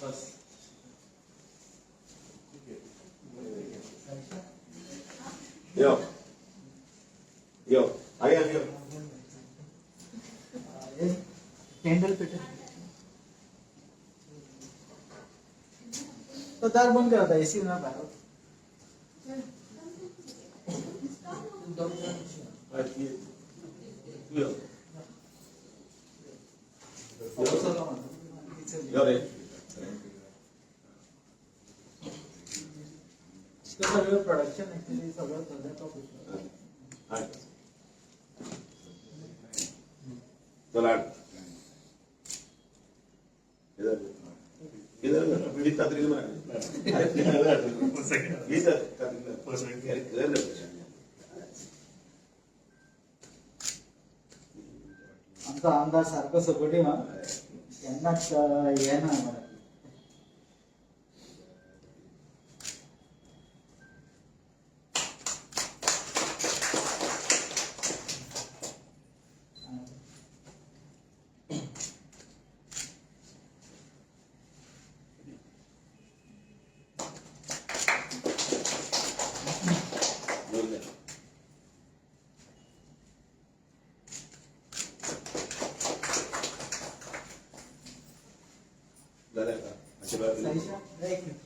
बस. यो यो, आर्यन यो. Candle petal. तो दार बंद कर आता, एसी ना बाहेर. तू यो. यो रे. सगळं प्रोडक्शन ऍक्च्युली सगळं सध्या तो हाड. चल हाड. इधर इधर, ही कात्री म्हणा. अरे, ही कात्री. अरे, इधर. आमचा आमदार सारखं सपोर्टिव्ह हा, केन्नाच हे ना आम्हाला. बोल दे. झालं का? आशीर्वाद दिले. साईशा, एक मिनिट.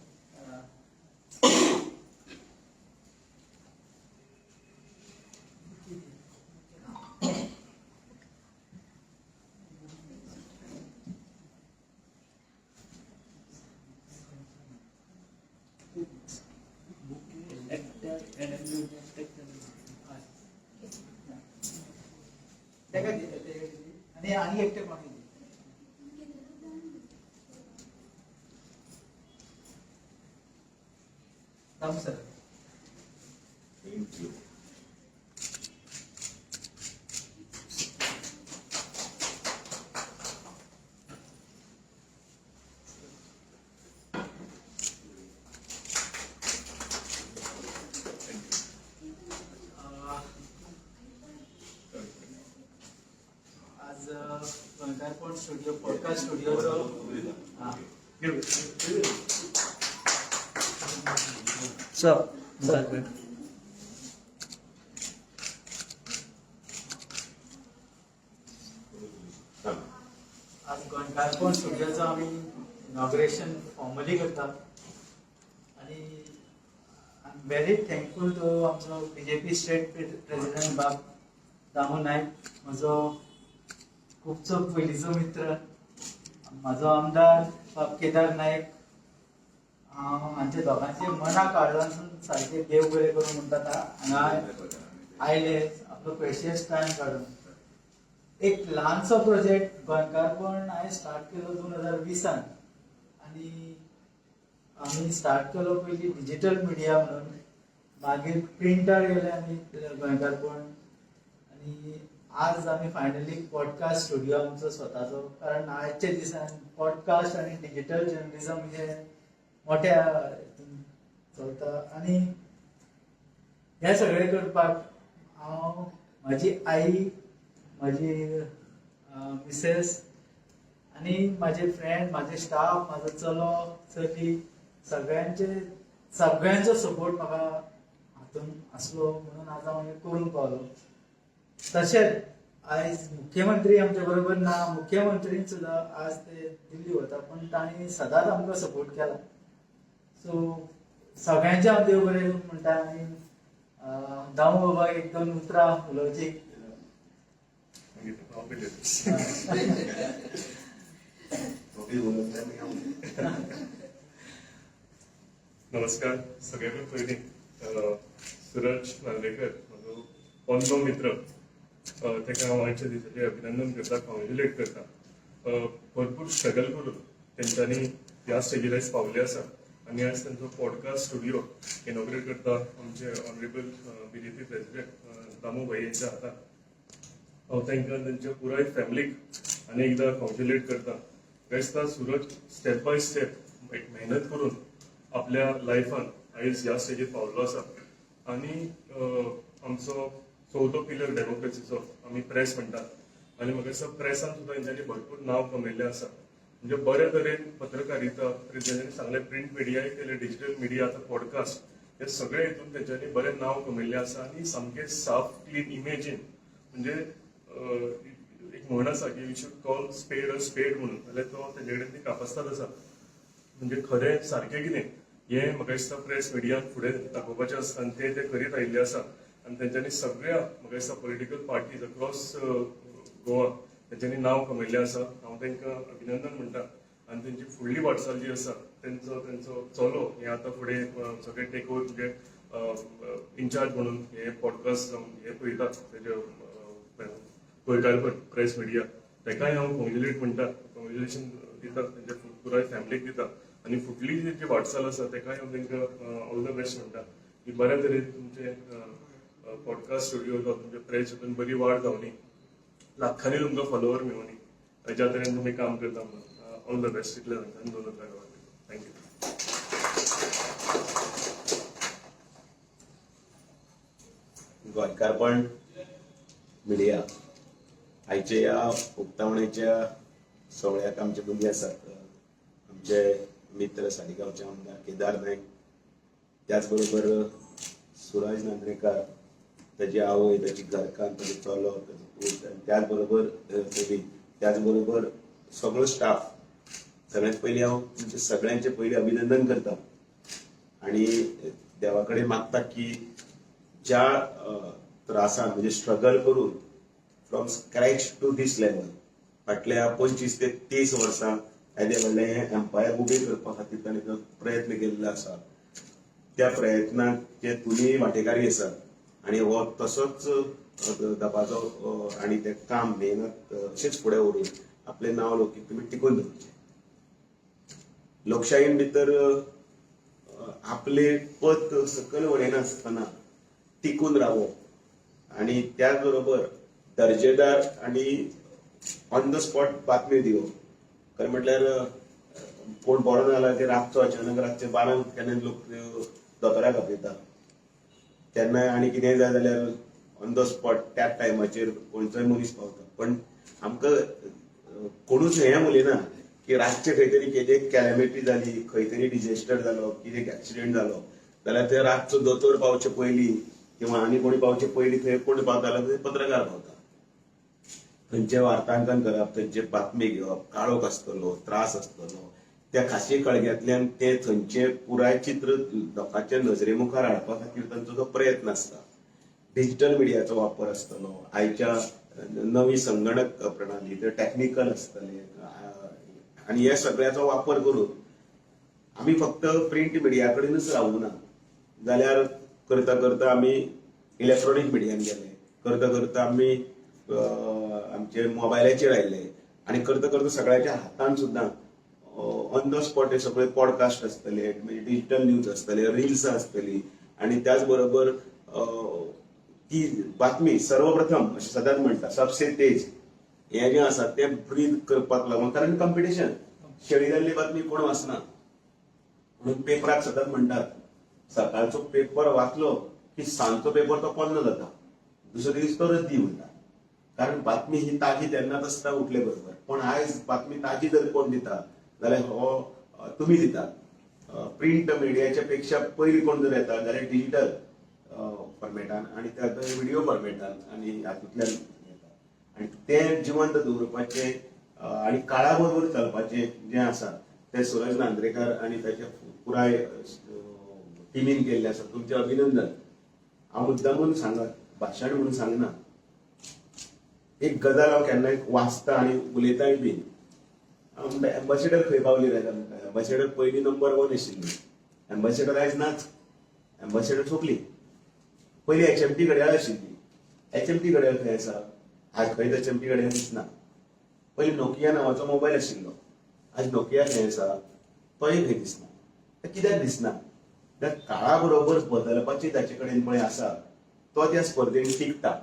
तेका दी, तेका दी. आनी आनी एकटे कोणाक दी. दामू sir. Thank you. आज गोंयकारपण स्टुडिओ पॉडकास्ट स्टुडिओचो हा. सर. आज गोंयकारपण स्टुडिओचो आमी इनॉग्रेशन फॉर्मली करता आनी I am very thankful to आमचो बीजेपी स्टेट प्रेसिडेंट बाब दामू नायक, म्हजो खुबसो पयलींचो मित्र, म्हाजो आमदार बाब केदार नायक. हांव हांचे दोगांचे मना काळजांतसून सारकें देव बरें करूं म्हणटा. हांगा आयले आपलो प्रेशियस टायम काडून. एक ल्हानसो प्रोजेक्ट गोंयकारपण हांवें स्टार्ट केलो 2020 आनी आमी स्टार्ट केलो पयलीं डिजिटल मिडिया म्हणून, मागीर प्रिंटार गेले आमी गोंयकारपण आनी आज आमी फायनली पॉडकास्ट स्टुडिओ आमचो स्वताचो. कारण आयच्या दिसान पॉडकास्ट आनी डिजिटल जर्नलिजम हे मोठ्या हितून चलता आनी हें सगळें करपाक हांव, म्हाजी आई, म्हाजी मिसेस आनी म्हाजे फ्रेंड, म्हाजे स्टाफ, म्हाजो चलो चली, सगळ्यांचे सगळ्यांचो सपोर्ट म्हाका हातून आसलो म्हणून आज हांव हें करूंक पावलो. तशेंच आयज मुख्यमंत्री आमच्या बरोबर ना, मुख्यमंत्रीन सुद्दां आज ते दिल्ली वता, पूण तांणी सदांच आमकां सपोर्ट केला. सो सगळ्यांचे हांव देव बरें करूं म्हणटा आनी दामू बाबाक एक दोन उतरां उलोवची. हांव पयलीं. ओके, बोलत नाही मी. नमस्कार. सगळ्यात पयलीं सुरज नार्वेकर, म्हजो पोन्नो मित्र, ताका हांव आयच्या दिसाचें अभिनंदन करता, कॉंग्रेच्युलेट करता. भरपूर स्ट्रगल करून तेंच्यांनी ह्या स्टेजीर आयज पावले आसा आनी आयज तांचो पॉडकास्ट स्टुडिओ इनॉग्रेट करता आमचे ऑनरेबल बीजेपी प्रेसिडेंट दामू भाई यांच्या हातान. हांव तांकां, तांच्या पुराय फॅमिलीक आनी एकदां कॉंग्रेच्युलेट करता. दिसता सुरज स्टेप बाय स्टेप एक मेहनत करून आपल्या लायफान आयज ह्या स्टेजीर पावल्लो आसा आनी आमचो चवथो पिलर डेमोक्रेसीचो आमी प्रेस म्हणटात आनी म्हाका दिसता प्रेसान सुद्दां हेंच्यांनी भरपूर नांव कमयल्लें आसा. म्हणजे बऱ्या तरेन पत्रकारिता, तेंच्यांनी सांगलें, प्रिंट मिडियाय केलें, डिजिटल मिडिया, आतां पॉडकास्ट, हे सगळे हितून तेंच्यांनी बरें नांव कमयल्लें आसा. आनी सामकें साफ क्लीन इमेजीन, म्हणजे एक म्हण आसा की you should call spade a spade म्हणून, जाल्यार तो तेजे कडेन ती कापस्ताद आसा. म्हणजे खरें सारकें कितें हें म्हाका दिसता प्रेस मिडियान फुडें दाखोवपाचें आसता आनी ते ते करीत आयिल्ले आसा. आनी तेंच्यांनी सगळ्या म्हाका दिसता पॉलिटिकल पार्टीज अक्रॉस गोवा तेंच्यांनी नांव कमयल्लें आसा. हांव तांकां अभिनंदन म्हणटा आनी तेंची फुडली वाटचाल जी आसा, तेंचो चलो हे आतां फुडें सगळे टेक ओवर, म्हणजे इन्चार्ज म्हणून हे पॉडकास्ट जावन हे पळयतात तेजे गोंयकारपण प्रेस मिडिया, ताकाय हांव कॉंग्रेच्युलेट म्हणटा, कॉंग्रेच्युलेशन दिता, तेंच्या पुराय फॅमिलीक दिता. आनी फुडली जी वाटचाल आसा ताकाय हांव तांकां ऑल the best म्हणटा की बऱ्या तरेन तुमचे पॉडकास्ट स्टुडियो जावं तुमचे प्रेस हितून बरी वाड जावनी, लाखांनी तुमकां फॉलोवर मेळोनी, ज्या तरेन तुमी काम करता म्हणून. ऑल the best इतलें सांगता आनी दोन उतरां. Thank you. गोंयकारपण मिडिया आयच्या ह्या उक्तावणेच्या सोहळ्याक आमचे मदीं आसात आमचे मित्र, सालिगांवचे आमदार केदार नायक, त्याच बरोबर सुरज नांद्रेकार, ताजी आवय, ताची घरकान्न, ताजो चलो, ताजो पूत आनी त्याच बरोबर चली, त्याच बरोबर सगळो स्टाफ. सगळ्यांत पयलीं हांव तुमचें सगळ्यांचें पयलीं अभिनंदन करता आणि देवा कडेन मागता की ज्या त्रासान, म्हणजे स्ट्रगल करून from scratch to this level फाटल्या 25 ते 30 वर्सां येदें व्हडलें हें एम्पायर उबें करपा खातीर ताणें जो प्रयत्न केल्लो आसा, त्या प्रयत्नाक ते तुमी वांटेकारी आसात आनी हो तसोच दबाजो आनी तें काम मेहनत अशेंच फुडें व्हरून आपलें नांव लोकीक तुमी टिकून दवरचें. लोकशायेन भितर आपले पत सकयल वडयनासतना टिकून रावप आनी त्याच बरोबर दर्जेदार आनी ऑन the spot बातमी दिवप. खरें म्हटल्यार कोण बरो ना जाल्यार ते रातचो अचानक रातचे 12 केन्ना लोक दोतोराक आपयता तेन्ना, आनी कितेंय जाय जाल्यार ऑन the spot त्याच टायमाचेर खंयचोय मनीस पावता. पण आमकां कोणूच हें उलयना की रातचें खंय तरी कितें कॅलमिटी जाली, खंय तरी डिझास्टर जालो, कितें एक्सिडेंट जालो जाल्यार ते रातचो दोतोर पावचे पयलीं किंवा आनी कोणी पावचे पयलीं थंय कोण पावता जाल्यार थंय पत्रकार पावता. थंयचें वार्तांकन करप, थंयचे बातमी घेवप, काळोख आसतलो, त्रास आसतलो, त्या खाशी कळग्यांतल्यान ते थंयचें पुराय चित्र लोकांच्या नजरे मुखार हाडपा खातीर तांचो जो प्रयत्न आसता, डिजिटल मिडियाचो वापर आसतलो, आयच्या नवी संगणक प्रणाली, ते टॅक्निकल आसतले आनी हे सगळ्याचो वापर करून आमी फक्त प्रिंट मिडिया कडेनच रावूं ना, जाल्यार करता करता आमी इलेक्ट्रॉनीक मिडियान गेले, करता करता आमी आमचे मोबायलाचेर आयले आनी करता करता सगळ्याच्या हातान सुद्दां ऑन the spot हे सगळे पॉडकास्ट आसतले, म्हणजे डिजिटल न्यूज आसतले, रिल्स आसतली आनी त्याच बरोबर ती बातमी सर्वप्रथम, अशें सदांच म्हणटा, सबसे तेज हें जें आसा तें ब्रीद करपाक लागून, कारण कंपिटिशन, शेळी जाल्ली बातमी कोण वाचना. म्हणून पेपराक सदांच म्हणटात, सकाळचो पेपर वाचलो की सांजचो पेपर तो पोन्नो जाता, दुसरे दीस तो रद्दी म्हणटा. कारण बातमी ही ताजी तेन्नाच आसता उठले बरोबर. पण आयज बातमी ताजी जर कोण दिता जाल्यार हो तुमी दितात. प्रिंट मिडियाच्या पेक्षा पयलीं कोण जर येता जाल्यार डिजिटल फॉर्मेटान आनी त्या व्हिडिओ फॉर्मेटान आनी हातूंतल्यान येता आनी तें जिवंत दवरपाचें आनी काळा बरोबर चलपाचें जें आसा तें सुरज नांद्रेकार आनी ताच्या पुराय टिमीन केल्लें आसा. तुमचें अभिनंदन. हांव मुद्दामून सांगत भाशण म्हणून सांगना. एक गजाल हांव केन्नाय वाचता आनी उलयताय बीन, हांव म्हणटा, एम्बॅसिडर खंय पावली रे? एम्बॅसिडर पयलीं नंबर वन आशिल्ली, एम्बॅसिडर आयज नाच, एम्बॅसिडर सोंपली. पयलीं एचएमटी घड्याळ आशिल्ली, एचएमटी घड्याळ खंय आसा आज? खंयच एचएमटी घड्याळ दिसना. पयलीं नोकिया नांवाचो मोबायल आशिल्लो, आज नोकिया खंय आसा? तोय खंय दिसना. ते कित्याक दिसना? त्या काळा बरोबर बदलपाची ताचे कडेन पळय आसा, तो त्या स्पर्धेन टिकता.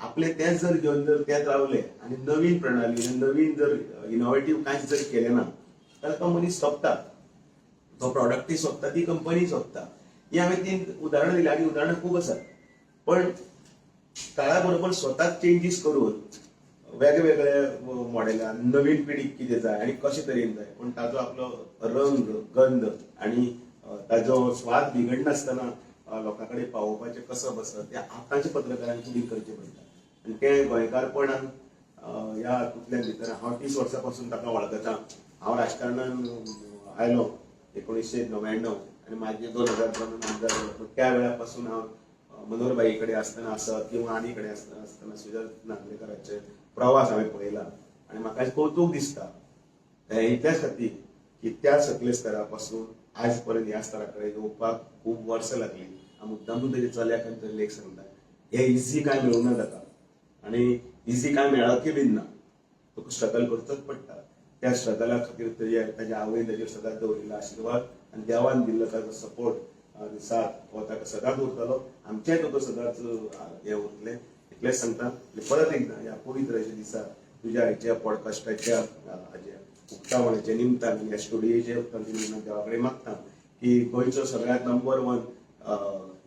आपले तेच जर घेवन जर तेच रावले आनी नवीन प्रणाली, नवीन जर इनोवेटीव कांयच जर केलें ना जाल्यार तो मनीस सोंपता, तो प्रॉडक्टय सोंपता, ती कंपनी सोंपता. ही हांवें तीन उदाहरणां दिली आनी उदाहरणां खूब आसात, पण काळा बरोबर स्वताच चेंजीस करून वेगवेगळे मॉडेलान नवीन पिढीक कितें जाय आनी कशे तरेन जाय, पूण ताजो आपलो रंग, गंध आनी ताजो स्वाद बिगडनासतना लोकां कडेन पावोवपाचें कसब आसा तें आतांच्या पत्रकारांक फुडें करचें पडटा. आनी तें गोंयकारपणान ह्या हातूंतल्या भितर हांव 30 वर्सां पासून ताका वळखता. हांव राजकारणान आयलो 1999 आनी मागीर 2002 आमदार जालो. पूण त्या वेळा पासून हांव मनोहरबाई कडेन आसतना आसत किंवा आनी कडेन आसतना सुजल नार्वेकाराचे प्रवास हांवें पळयला आनी म्हाका कौतूक दिसता इतल्याच खातीर की त्या सकले स्तरा पासून आज पर्यंत ह्या स्तरा कडेन येवपाक खूब वर्सां लागली. हांव मुद्दामून तेजे चल्याक आनी चलयेक सांगता, हे इजी कांय मेळूंक ना ताका आनी इजी कांय मेळकय बीन ना, तुका स्ट्रगल करचोच पडटा. त्या स्ट्रगला खातीर ताज्या आवयन ताजेर सदांच दवरिल्लो आशिर्वाद आनी देवान दिल्लो ताजो सपोर्ट आनी साथ हो ताका सदांच उरतलो. आमचेंय तुका सदांच हें उरतलें इतलेंच सांगता. आनी परत एकदां ह्या पवित्र अशा दिसा तुज्या हेच्या पॉडकास्टाच्या हाज्या उक्तावणाच्या निमतान ह्या स्टुडियोच्या उक्तावणाच्या निमतान देवा कडेन मागता की गोंयचो सगळ्यांत नंबर 1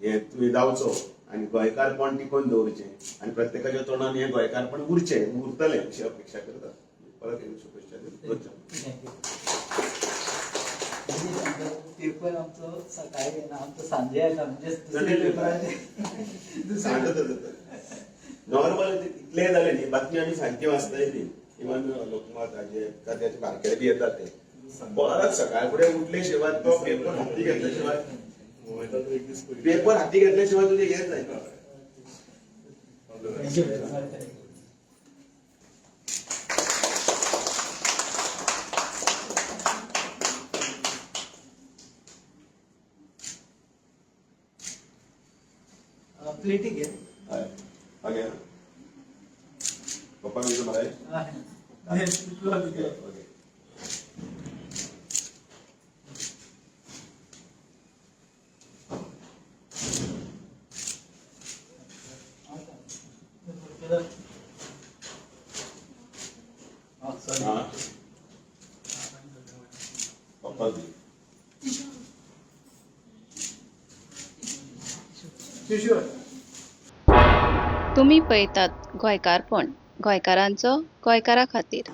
हें तुवें जावचो आनी गोंयकारपण टिकोवन दवरचें आनी प्रत्येकाच्या तोंडान हें गोंयकारपण उरचें, उरतलें अशी अपेक्षा करता. परत एकदां शुभेच्छा दिता. Thank you. पेपर आमचो सकाळी येना, आमचो सांजे येता, म्हणजे दुसऱ्या पेपराचे. सांगत. नॉर्मल इतलें जालें न्ही, बातमी आमी सारकी वाचताय न्ही, इवन लोकमत हाजे ताचे बारकेले बी येतात ते परत सकाळ फुडें उठले शिवाय तो पेपर हाती घेतल्या शिवाय मोबायलाचो एक दीस पयलीं पेपर हाती घेतल्या शिवाय तुजें हें जायना. All the best. Thank you very much. Thank you. प्लेटी घे. हय, ओके, पप्पा दितो मरे. तितलो ओके ओके. सॉरी. हा, पप्पा दी. शुअर. तुमी पळयतात गोंयकारपण, गोंयकारांचो गोंयकारा खातीर.